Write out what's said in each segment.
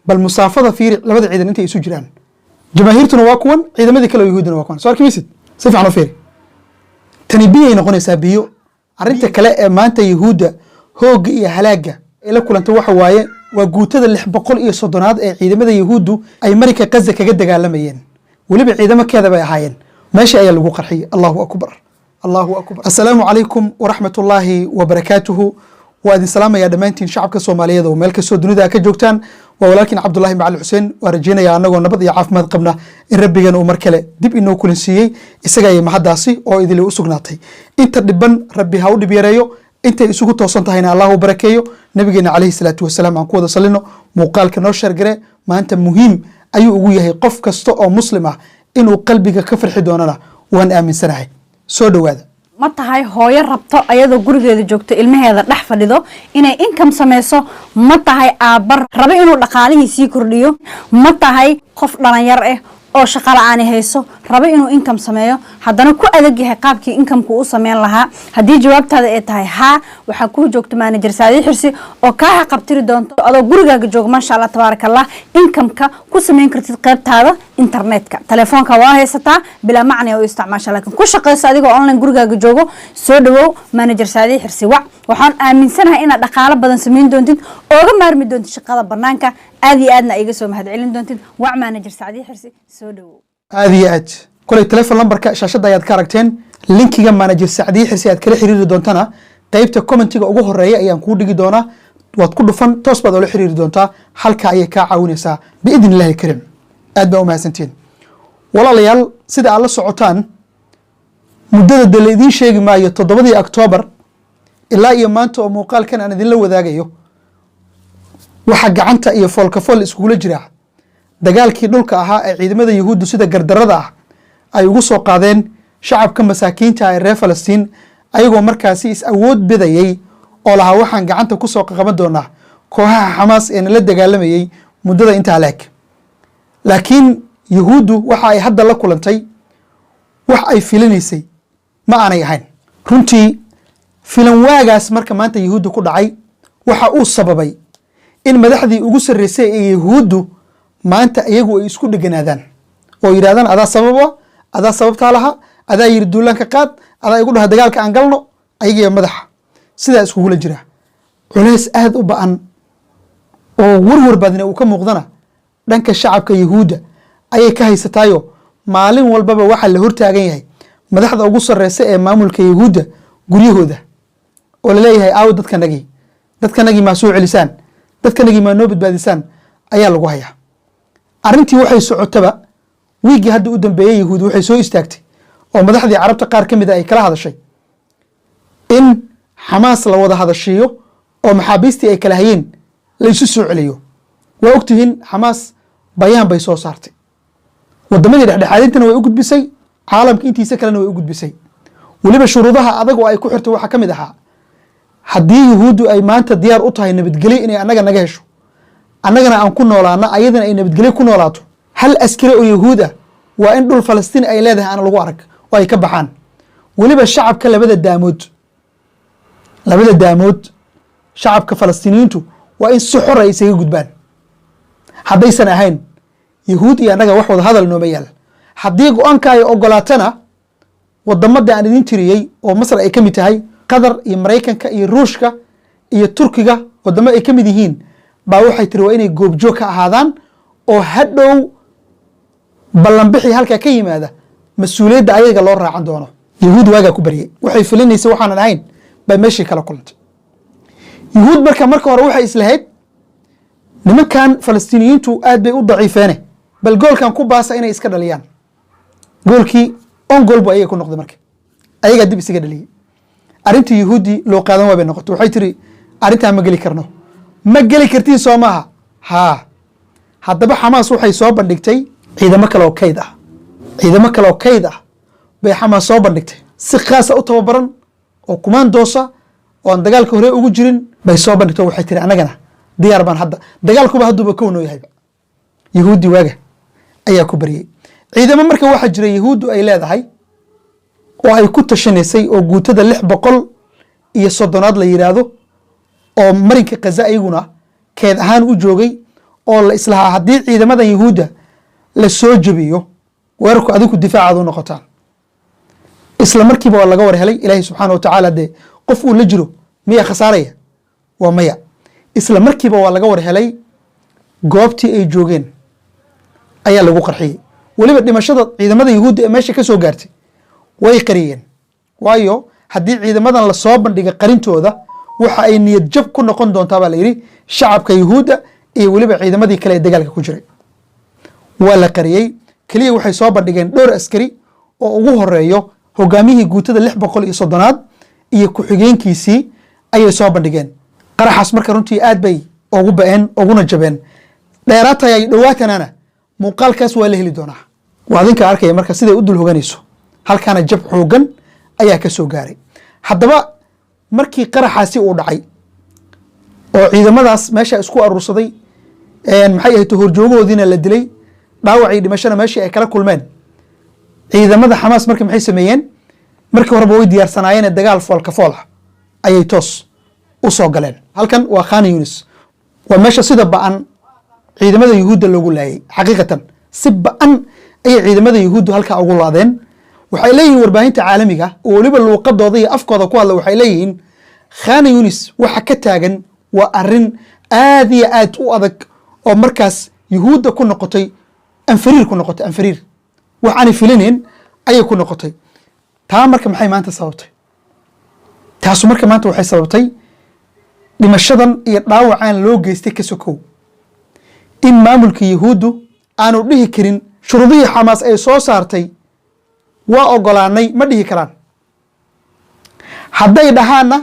Bal musaafada fiiri, labada ciidan intay isu jiraan. Jamaahiirtuna waa kuwan, ciidamadii kale oo Yahuudina waa kuwan. Soo arki maysid? Si fiican u fiiri. Tani biyay noqonaysaa, biyo. Arrinta kale ee maanta Yahuudda hoogga iyo halaagga ay la kulantay waxa waaye waa guutada 630aad ee ciidamada Yahuuddu ay marinka Qaza kaga dagaalamayeen. Weliba ciidamo keeda bay ahaayeen. Meesha ayaa lagu qarxiyey. Allahu akbar, Allahu akbar. Assalaamu calaykum waraxmat ullaahi wabarakaatuhu. Waa idin salaamayaa dhammaantiin, shacabka Soomaaliyeed oo meel kastoo dunida ka joogtaan. Waa walaalkiin Cabdulahi Macali Xuseen. Waa rajaynayaa annagoo nabad iyo caafimaad qabna in Rabbigan uu mar kale dib inoo kulansiiyey. Isaga ayay mahaddaasi oo idili u sugnaatay. Inta dhiban Rabbi ha u dhib yareeyo, intay isugu toosan tahayna Allah u barakeeyo. Nabigeena calayhi salaatu wasalaam aan ku wada salino. Muuqaalka noo share garee. Maanta muhiim ayuu ugu yahay qof kasta oo Muslim ah. Inuu qalbiga ka farxi doonana waan aaminsanahay. Soo dhowaada. Ma tahay hooyo rabto, ayadoo gurigeeda joogto, ilmaheeda dhex fadhido, inay income sameyso? Ma tahay aabbar rabo inuu dhaqaalihii sii kordhiyo? Ma tahay qof dhalinyar ah oo shaqo la-aani hayso, rabo inuu income sameeyo, haddana ku adag yahay qaabkii income-ku u sameyn lahaa? Haddii jawaabtaada ay tahay haa, waxaa kuu joogto manager Saadi Xirsi oo kaa haqabtiri doonto, adoo gurigaaga jooga, maasha Allah, tabaaraka Allah, income-ka ku sameyn kartid qaybtaada internetka. Telefoonka waa haysataa, bilaa macni u isticmaasha, laakiin ku shaqeyso adigoo online gurigaaga joogo. Soo dhawow, manager Saadi Xirsi wac. Waxaan aaminsanahay inaad dhaqaalo badan sameyn doontid, ooga maarmi doontid shaqada banaanka, aad iyo aadna iga soo mahadcelin doontid. Wac manager Sacdiye Xirsi. Soo dhawow. Aad iyo aad. Koley telefon lambarka shaashadda ayaad ka aragteen. Linkiga manager Sacdiye Xirsi aad kala xiriiri doontana qeybta commentiga ugu horeeya ayaan kuu dhigi doonaa. Waad ku dhufan, toos baad oola xiriiri doontaa. Halka ayay kaa caawinaysaa biidn illahi karim. Aad baa umahadsantiin, walaalayaal. Sida aad la socotaan, muddada de la idiin sheegi maayo, 7dii Octoobar ilaa iyo maanta oo muuqaalkan aan idinla wadaagayo, waxaa gacanta iyo foolkafool iskugula jira dagaalkii dhulka ahaa ee ciidamada Yahuuddu sida gardarada ah ay ugu soo qaadeen shacabka masaakiinta ah ee reer Falastiin, ayagoo markaasi is awood bidayey oo lahaa waxaan gacanta kusoo qaban doonaa kooxaha Xamaas ee nala dagaalamayey muddada intaa leeg. Laakiin Yahuuddu waxa ay hadda la kulantay wax ay filinaysay ma aanay ahayn runtii. Filan waagaas marka maanta Yahuuddu ku dhacay waxa uu sababay in madaxdii ugu sarreysay ee Yahuuddu maanta iyagu ay isku dheganaadaan oo yidhahdaan: "Adaa sababa, adaa sababtaa laha, adaa yiri duulaanka qaad, adaa igu dhaha dagaalka aan galno." Ayagiiba madaxa sidaa iskugula jira. Culays aada u ba-an oo warwar badna uu ka muuqdana dhanka shacabka Yahuudda ayay ka haysataayo. Maalin walbaba waxaa la hortaagan yahay madaxda ugu sarreysa ee maamulka Yahuudda guryahooda oo laleeyahay: "Aawo dadkanagii? Dadkanagii maa soo celisaan? Dadkanagii maa noo badbaadisaan?" ayaa lagu hayaa. Arrintii waxay socotaba, wiiggii hadda u dambeeyey Yahuud waxay soo istaagtay oo madaxdii Carabta qaar ka mida ay kala hadashay in Xamaas la wada hadashiiyo oo maxaabiistii ay kala hayeen la isu soo celiyo. Waa ogtihiin, Xamaas bayaan bay soo saartay. Wadamadii dhexdhexaadintana way u gudbisay, caalamka intiisa kalena way u gudbisay. Weliba shuruudaha adag oo ay ku xirtay waxaa ka mid ahaa: haddii Yuhuuddu ay maanta diyaar u tahay nabadgelyo inay annaga naga hesho, annagana aan ku noolaano, ayadana ay nabadgelyo ku noolaato, hal askari oo Yahuud ah waa in dhul Falastiin ay leedahay aan lagu arag oo ay ka baxaan. Weliba shacabka labada daamood, shacabka Falastiiniyiintu waa in si xor ay isaga gudbaan. Haddaysan ahayn, Yahuud iyo annaga wax wada hadal nooma yaal. Haddii go-aanka ay ogolaatana, wadamada aan idin tiriyey oo Masar ay ka mid tahay, Qatar iyo Maraykanka iyo Ruushka iyo Turkiga, wadamo ay ka mid yihiin baa waxay tiri waa inay goobjoog ka ahaadaan, oo hadhow ballanbixii halkaa ka yimaada mas-uuliyadda ayaga loo raacan doono. Yahuud waagaa ku baryay. Waxay filinaysa waxaanan ahayn bay meeshii kala kulantay Yuhuud. Marka hore waxay islahayd nimankan Falastiiniyiintu aad bay u daciifeene, bal goolkan ku baasa inay iska dhaliyaan. Goolkii own goal bu ayaga ku noqday. Marka ayagaa dib isaga dhaliyey. Arrintii Yuhuuddii loo qaadan waa bay noqotay. Waxay tiri: "Arrintaa ma geli karno." Ma geli kartiin, soo maaha? Haa. Haddaba Xamaas waxay soo bandhigtay ciidamo kale oo kayd ah. Ciidamo kale oo kayd ah bay Xamaas soo bandhigtay, si khaasa u tababaran oo kumaandoosa oo aan dagaalka hore ugu jirin bay soo bandhigtay. Waxay tiri: "Annagana diyaar baan hadda, dagaalkuba hadduuba kow noo yahayba." Yahuuddii waaga ayaa ku baryey. Ciidamo marka waxaa jira Yahuuddu ay leedahay oo ay ku tashanaysay oo guutada 630aad la yidhaahdo, oo marinka Khaza ayaguna keed ahaan u joogay. Oo la islahaa haddii ciidamadan Yuhuudda la soo jebiyo weerarku, adinku difaacaad u noqotaan. Isla markiiba waa laga war helay. Ilaahay subxaana wa tacaala dee qof uu la jiro miyaa khasaaraya? Waa maya. Isla markiiba waa laga war helay. Goobtii ay joogeen ayaa lagu qarxiyey. Weliba dhimashada ciidamada Yuhuudda ee meesha ka soo gaartay way qariyeen, waayo haddii ciidamadan lasoo bandhiga qarintooda, waxa ay niyad jab ku noqon doontaa baa la yidhi shacabka Yuhuudda iyo weliba ciidamadii kale ee dagaalka ku jiray. Waa la qariyey. Keliya waxay soo bandhigeen dhowr askari oo ugu horeeyo hogaamiyihii guutada 630aad iyo ku-xigeenkiisii ayay soo bandhigeen. Qaraxaas marka runtii aad bay ugu ba'een, uguna jabeen. Dheeraatay dhowaatanana muuqaalkaas waa la heli doonaa. Waa adinka arkaya marka siday u dul hoganayso. Halkaana jab xoogan ayaa ka soo gaaray. Haddaba markii qaraxaasi uu dhacay oo ciidamadaas meesha isku aruursaday, maxay ahayd, horjoogahoodiina la dilay, dhaawacii dhimashana meeshii ay kala kulmeen, ciidamada Xamaas marka maxay sameeyeen? Markii horeba way diyaarsanaayeen. Dagaal foolka fool ah ayay toos u soo galeen. Halkan waa Khana Yunis, waa meesha sida ba'an ciidamada Yuhuudda loogu laayay. Xaqiiqatan si ba'an ayay ciidamada Yuhuuddu halkaa ugu laadeen. Waxay leeyihiin warbaahinta caalamiga oo weliba luuqadooda iyo afkooda ku hadla, waxay leeyihiin Khana Yunis waxa ka taagan waa arrin aad iyo aad u adag oo markaas Yuhuudda ku noqotay anfariir, ku noqotay anfariir. Wax aanay filinayn ayay ku noqotay. Taa marka maxay maanta sababtay? Taasu marka maanta waxay sababtay dhimashadan iyo dhaawacaan loo geystay ka sokow in maamulka Yuhuuddu aanu dhihi karin shuruudihii Xamaas ay soo saartay waa ogolaanay. Ma dhihi karaan. Hadday dhahaanna,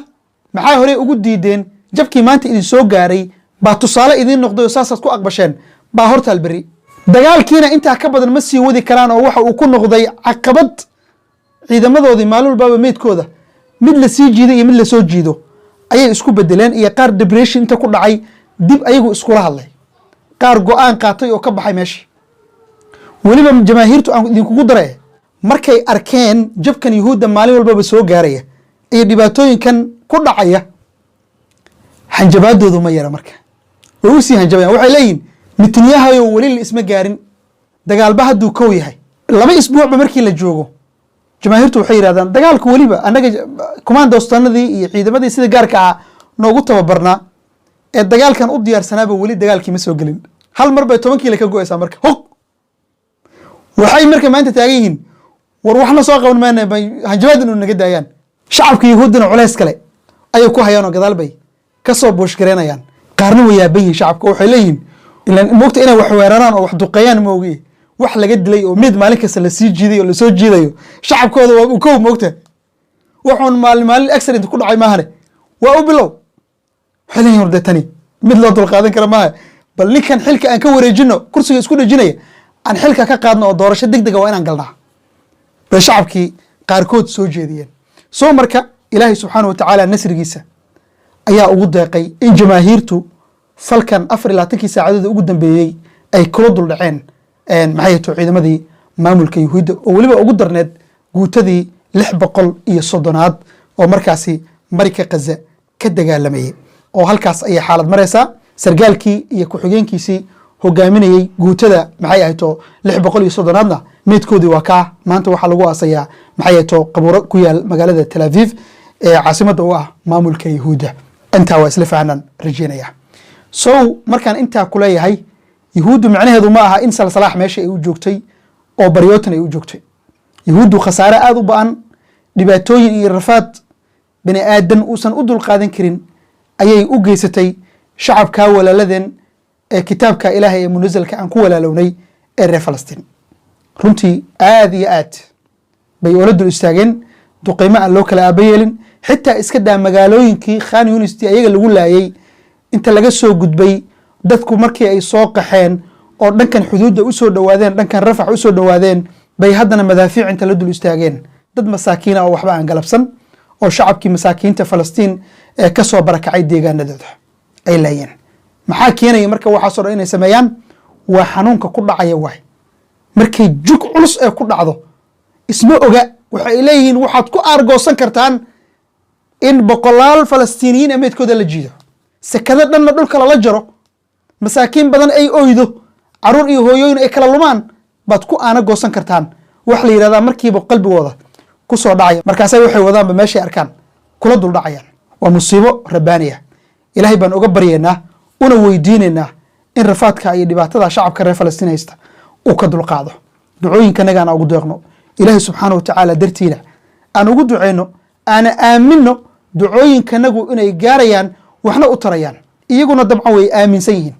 maxaa horey ugu diideen? Jabkii maanta idin soo gaaray baa tusaale idiin noqday oo saasaad ku aqbasheen baa hortaal berri. Dagaalkiina intaa ka badan ma sii wadi karaan oo waxa uu ku noqday caqabad ciidamadoodii. Maalin walbaaba meydkooda mid la sii jiido iyo mid lasoo jiido ayay isku bedeleen, iyo qaar depression inta ku dhacay dib ayagu iskula hadlay, qaar go'aan qaatay oo ka baxay meeshii. Weliba jamaahiirtu aan idinkugu dare, markay arkeen jabkan Yuhuudda maalin walbaba soo gaaraya iyo dhibaatooyinkan ku dhacaya, hanjabaadoodu ma yara. Marka way usii hanjabayaan. Waxay leeyihin, Netanyahuyo weli la isma gaarin, dagaalba hadduu kow yahay. 2 isbuucba markii la joogo, jamaahiirtu waxay yidhahdaan dagaalku weliba annaga kumaandostanadii iyo ciidamadii sida gaarka ah noogu tababarnaa ee dagaalkan u diyaarsanaaba weli dagaalkii ma soo gelin. Hal mar bay 10 kiilo ka go'aysaa. Marka hog waxay marka maanta taagan yihiin, war waxna soo qaban mayna, bay hanjabaad inuu naga daayaan. Shacabka Yuhuuddina culays kale ayay ku hayaan oo gadaal bay ka soo buushgareynayaan. Qaarna way yaaban yihin shacabka. Waxay leeyihiin, ilan moogta inay wax weeraraan oo wax duqeeyaan moogi, wax laga dilay oo mid maalin kasta lasii jiiday oo lasoo jiidayo shacabkooda waa kow. Moogta wuxuun maalin maalin accident ku dhacay maahane, waa u bilow. Waxay leeyihin, war dee tani mid loo dulqaadan kara maaha. Bal ninkan xilka aan ka wareejino, kursiga isku dhejinaya aan xilka ka qaadno oo doorasho deg dega waa inaan galnaa, bay shacabkii qaarkood soo jeediyeen. Soo marka Ilaahay subxaana wa tacaala nasrigiisa ayaa ugu deeqay in jamaahiirtu falkan 24kii saacadood ugu dambeeyey ay kula duldhaceen, maxay to, ciidamadii maamulka Yuhuudda, oo weliba ugu darneed guutadii 630aad oo markaasi marika Khaza ka dagaalamayay. Oo halkaas ayay xaalad maraysaa. Sargaalkii iyo ku-xigeenkiisii hogaaminayey guutada, maxay ahayto, 630aadna meydkoodii waa kaa. Maanta waxaa lagu aasayaa, maxay ahayto, qabuuro ku yaal magaalada Tel Aviv ee caasimadda u ah maamulka Yuhuudda. Intaa waa isla fahnaan rajeynaya. So markaan intaa kuleeyahay, Yuhuuddu macnaheedu ma aha in salsalaax meesha ay u joogtay oo baryootan ay u joogtay. Yuhuuddu khasaare aada u ba'an, dhibaatooyin iyo rafaad bani aadan uusan u dulqaadan karin ayay u geysatay shacabkaa walaaladeen ee kitaabka Ilaahay ee munasalka aan ku walaalownay ee reer Falastiin. Runtii aad iyo aad bay oola dul istaageen duqeymo aan loo kala aaba yeelin. Xitaa iska daa magaalooyinkii Khan Yunistii ayaga lagu laayay, inta laga soo gudbay dadku markii ay soo qaxeen oo dhankan xuduudda usoo dhowaadeen, dhankan Rafax usoo dhowaadeen, bay haddana madaafiic inta la dul istaageen dad masaakiina oo waxba aan galabsan oo shacabkii masaakiinta Falastiin ee ka soo barakacay deegaanadooda ay laayeen. Maxaa keenaya marka waxaasoo dhan inay sameeyaan? Waa xanuunka ku dhacaya. Waay markay jug culus ee ku dhacdo isma oga. Waxay leeyihiin, waxaad ku aargoosan kartaan in boqolaal Falastiiniyiin meydkooda la jiido, sekado dhanna dhulka lala jaro. Masaakiin badan ay oydo, caruur iyo hooyooyin ay kala lumaan baad ku aana goosan kartaan. Wax la yidhahdaa markiiba qalbigooda ku soo dhacaya, markaasay waxay wadaanba meeshay arkaan kula duldhacayaan. Waa musiibo rabbaaniya. Ilaahay baan uga baryaynaa una weydiinaynaa in rafaadka iyo dhibaatada shacabka reer Falastiin haysta uu ka dulqaado. Ducooyinkanagaan ugu deeqno Ilaahay subxaana wa tacaala dartiina aan ugu duceyno, aana aamino ducooyinkanagu inay gaarayaan, waxna u tarayaan. Iyaguna dabcan way aaminsan yihiin.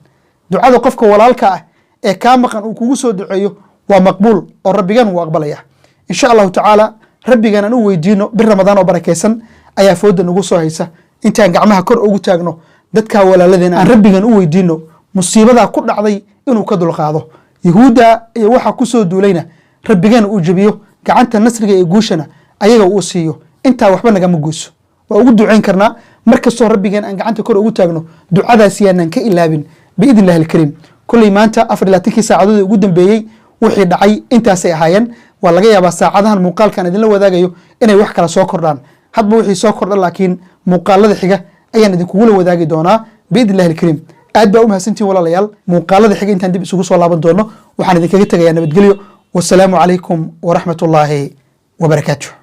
Ducada qofka walaalka ah ee kaa maqan uu kugu soo duceeyo waa maqbuul oo Rabbigan wuu aqbalaya, insha Allahu tacaala. Rabbigan aan u weydiino. Bir Ramadaan oo barakaysan ayaa fooda nagu soo haysa. Intaan gacmaha kor ugu taagno dadkaa walaaladeen, aan Rabbigan u weydiino musiibadaa ku dhacday inuu ka dulqaado, Yahuudda iyo waxa ku soo duulayna Rabbigan uu jebiyo, gacanta nasriga iyo guushana ayaga uu siiyo. Intaa waxba nagama goyso, waa ugu ducayn karnaa. Mar kastoo Rabbigeen aan gacanta kor ugu taagno, ducadaas yaanaan ka ilaabin, biidn illahi alkariim. Kolley maanta 24-kii saacadood ugu dambeeyey wixii dhacay intaasay ahaayeen. Waa laga yaabaa saacadahan muuqaalkan idinla wadaagayo inay wax kala soo kordhaan. Hadba wixii soo kordha laakiin muuqaalada xiga ayaan idinkugula wadaagi doonaa, biidn illahi alkariim. Aad baa u mahadsantihin, walaalayaal. Muuqaalada xiga intaan dib isugu soo laaban doono, waxaan idinkaga tegayaa nabadgelyo. Wasalaamu calaykum waraxmat ullaahi wabarakaatuh.